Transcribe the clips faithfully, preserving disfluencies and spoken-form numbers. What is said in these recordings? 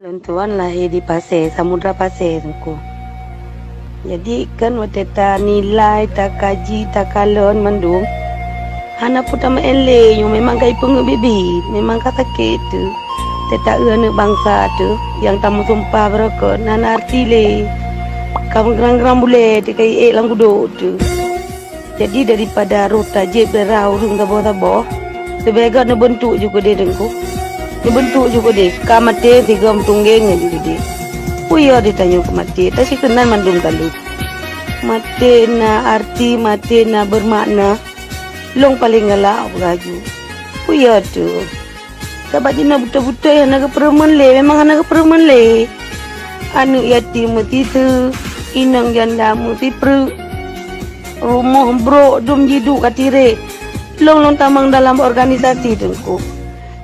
Lôn tuan lahé di Pasè, Samudra Pasè, Teungku. Jadi, kan watèe tanilai, takaji, takalon mandum, hana peue tameu'en lé, nyoe memang ka ipeungeuet biet-biet, memang ka sakét teuh. Teuta eu aneuk bansa teuh, nyang tameusumpah beurokon, hana arti lé. Ka meugrang-grang bulèe teuh, ka iék lam gudôk teuh. Jadi, daripada roh tajép darah ureueng saboh-saboh, leubeh gèt neubeuntuk ju keudéh, Teungku. Neubeuntuk ju keudéh, ka maté sigoe meutunggeng ju keudéh. Peue yo di tanyoe keu maté, tasikeunan mandum taleueb. Maté na arti, maté na beumakna. Lôn paleng galak peugah ju. Peue yo teuh? Sabab jinoe beutôi-beutôi hana geupeureumeun lé, memang hana geupeureumeun lé. Aneuk yatim meusiseue, inong janda meusipreuk. Rumoh brok dum jiduek ka tirek. Lôn, lôn tamong dalam organisasi, Teungku.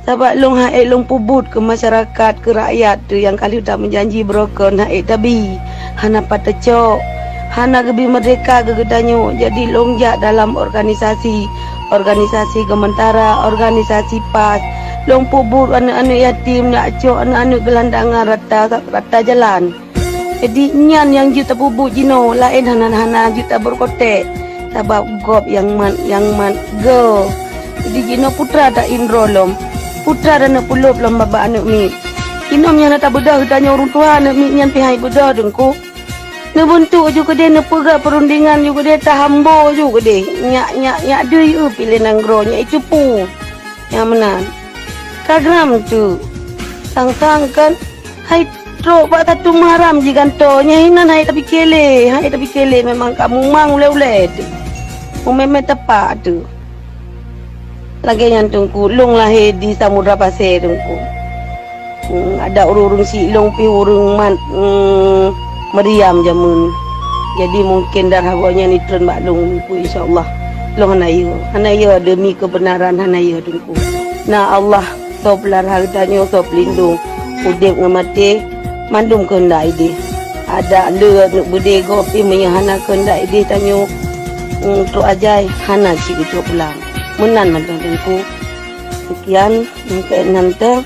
Sabab lôn han ék lôn peubuet keu masyarakat, keu rakyat teuh nyang ka lheueh tameujanji beurokon, han ék tabi, hana pat teucok, hana geubri meurdéhka keu geutanyoe. Jadi lôn jak dalam organisasi, organisasi Geumeuntara, organisasi pas. Lôn peubuet aneuk-aneuk yatim, jak cok aneuk-aneuk geulandangan rata, rata jalan. Jadi nyan nyang jeuet tapeubuet jinoe, laén hana, hana jeuet tabeureukotek, sabab gob nyang mat, nyang mat goe. Jadi jinoe peue teuma ta-im droe lom, peue teuma taneuk peulop lom babah aneuk miet. Jinoe meunyo hana tabeudôh geutanyoe ureueng tuha, aneuk miet nyan pih han ibeudôh, Teungku. Neubeuntuk ju keudéh, neupeugah peurundingan ju keudéh, tahambo ju keudéh. Nyak, nyak, nyak deuh eu pih lé nanggroe, nyak icupu. Nyang meunan. Ka gram teuh. Sang-sang kan. Hai trok bak satu Muharram jigantoe, nyan hinan han ék tapike lé, han ék tapike lé, memang ka mumang ulèe-ulèe teuh. Mumèe-mèe tepak teuh. Lagèe nyan Teungku, lôn lahé di Samudra Pasè Teungku. Hmm, adak ureueng-ureueng syiek lôn pih ureueng mat, hmm, meuriam jameun. Jadi mungken darah gobnyan jitreun bak lôn, Teungku, insya Allah. Lôn hana yö, hana yö demi keubeunaran, hana yö Teungku. Na Allah soe peulara geutanyoe, soe peulindong udép ngon maté, mandum keuheundak idéh. Adak le aneuk beudé gob pih meunyo hana keuheundak idéh tanyoe, mm, trok ajai hana cit geucok pulang. Meunan mantong Teungku. Sekian, nyang keu enam teuh,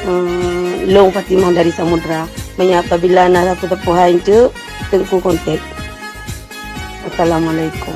mm, lôn Fatimah dari Samudra. Meunyo apabila na sapeue-sapeue hai enteuk, Teungku kontak. Assalamualaikum.